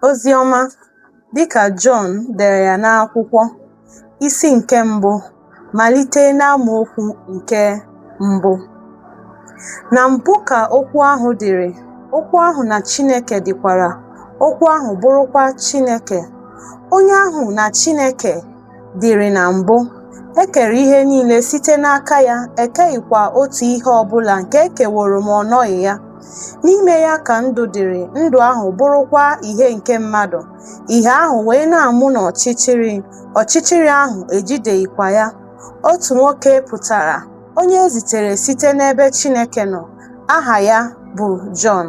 Oziọma dịka Jọn dere ya n'akwụkwọ, isi nke mbụ, malite n'amaokwu nke mbụ. Na mbụ ka okwu ahụ dịrị, okwu ahụ na Chineke dịkwara, okwu ahụ bụrụkwa Chineke. Onye ahụ na Chineke dịrị na mbụ. E kere ihe niile site n'aka ya, e keghịkwa otu ihe ọ bụla nke e keworo ma ọ nọghị ya. N'ime ya ka ndụ dịrị, ndụ ahụ bụrụkwa ìhè nke mmadụ. Ìhè ahụ wee na-amụ n'ọchịchịrị, ọchịchịrị ahụ ejideghịkwa ya. Otu nwoke pụtara, onye e zitere site n'ebe Chineke nọ, aha ya bụ Jọn.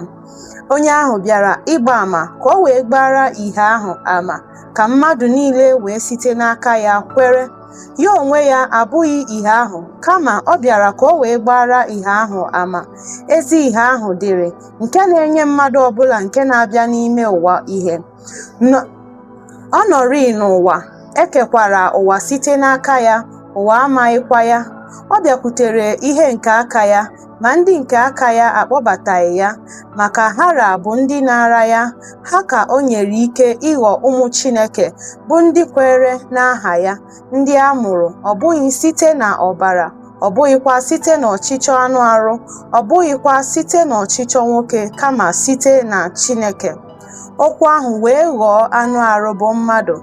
Onye ahụ bịara ịgba ama ka o wee gbaara ìhè ahụ ama, ka mmadụ niile wee site n'aka ya kwere. Ya onwe ya abụghị ìhè ahụ, kama ọ bịara ka o wee gbaara ìhè ahụ ama. Ezi ìhè ahụ dịrị, nke na-enye mmadụ ọbụla nke na-abịa n'ime ụwa ìhè. Ọ nọrịị n'ụwa, e kekwara ụwa site n'aka ya, ụwa amaghịkwa ya. Ọ bịakwutere ihe nke aka ya, ma ndị nke aka ya akpọbataghị ya. Ma ka ha ra bụ ndị naara ya, ha ka o nyere ike ịghọ ụmụ Chineke, bụ ndị kwere n'aha ya, ndị a mụrụ, ọ bụghị site na ọbara, ọ bụghịkwa site n'ọchịchọ anụ arụ, ọ bụghịkwa site n'ọchịchọ nwoke, kama site na Chineke. Okwu ahụ wee ghọọ anụ arụ bụ mmadụ,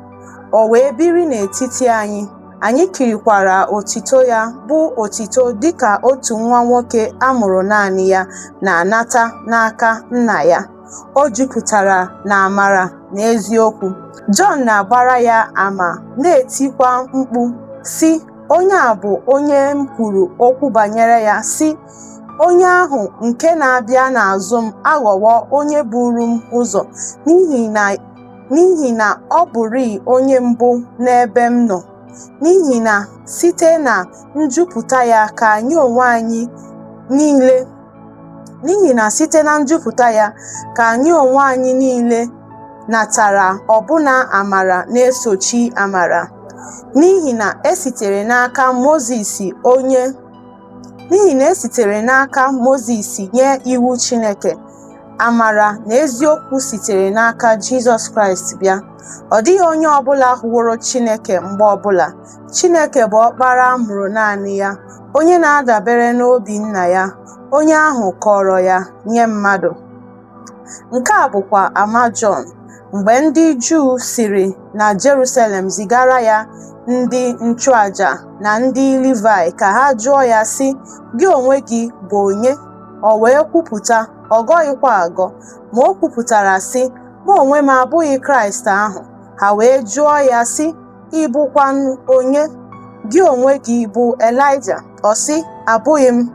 o wee biri n'etiti anyị. Anyị kirikwara otito ya, bụ otito dịka otu nwa nwoke a mụrụ naanị ya na-anata n'aka nna ya. O jupụtara na amara na eziokwu. Jọn na-agbara ya ama na-etikwa mkpu, sị, Onye a bụ onye m kwuru okwu banyere ya, sị, Onye ahụ nke na-abịa n'azụ m aghọwo onye buru m ụzọ, n'ihi na ọ bụrịị onye mbụ n'ebe m nọ. N'ihi na site na njupụta ya ka anyị onwe anyị niile n'ihi na site na njupụta ya ka anyị onwe anyị niile natara ọbụna amara na-esochi amara. N'ihi na e sitere n'aka Mozis onye n'ihi na e sitere n'aka Mozis nye iwu Chineke, amara na eziokwu sitere n'aka Jizọs Kraịst bịa. Ọ dịghị onye ọbụla hụworo Chineke mgbe ọbụla. Chineke bụ Ọkpara a mụrụ naanị ya, onye na-adabere n'obi Nna ya, onye ahụ kọrọ ya nye mmadụ. Nke a bụkwa ama Jọn, mgbe ndị Juu siri na Jerusalem zigara ya ndị nchụaja na ndị Livaị ka ha jụọ ya sị, Gị onwe gị bụ onye? O wee kwupụta, ọ gọghịkwa agọ, ma o kwupụtara sị, Mụ onwe m abụghị Kraịst ahụ. Ha wee jụọ ya sị, Ị bụkwanụ onye? Gị onwe gị bụ Elaịja? Ọ sị, Abụghị m.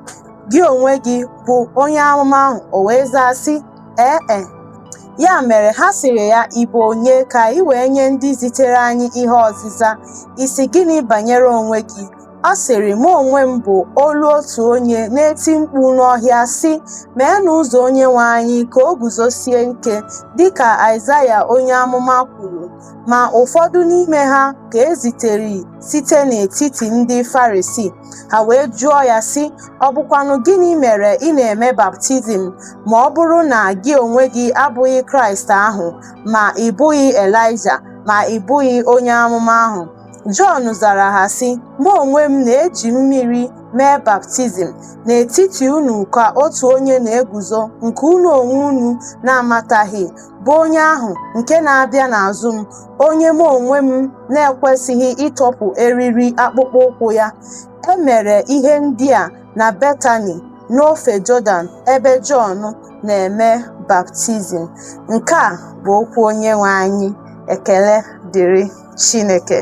Gị onwe gị bụ onye amụma ahụ? O wee zaa sị, Ee e. Ya mere ha sịrị ya, Ị bụ onye? Ka anyị wee nye ndị zitere anyị ihe ọzịza. Ị sị gịnị banyere onwe gị? Ọ sịrị, Mụ onwe m bụ olu otu onye na-eti mkpu n'ọhịa, sị, Meenụ ụzọ Onyenwe anyị ka o guzosie ike, dịka Aịzaya onye amụma kwuru. Ma ụfọdụ n'ime ha ka e zitere site n'etiti ndị Farisii. Ha wee jụọ ya sị, Ọ bụkwanụ gịnị mere ị na-eme baptizim ma ọ bụrụ na gị onwe gị abụghị Kraịst ahụ, ma ị bụghị Elaịja, ma ị bụghị onye amụma ahụ? Jọn zara ha sị, Mụ onwe m na-eji mmiri mee baptizim. N'etiti unu ka otu onye na-eguzo nke unu onwe unu na-amataghị, bụ onye ahụ nke na-abịa n'azụ m, onye mụ onwe m na-ekwesịghị ịtọpụ eriri akpụkpọ ụkwụ ya. E mere ihe ndị a na Betani n'ofe Jọdan ebe Jọn na-eme baptizim. Nke a bụ okwu Onyenwe anyị. Ekele dịrị Chineke.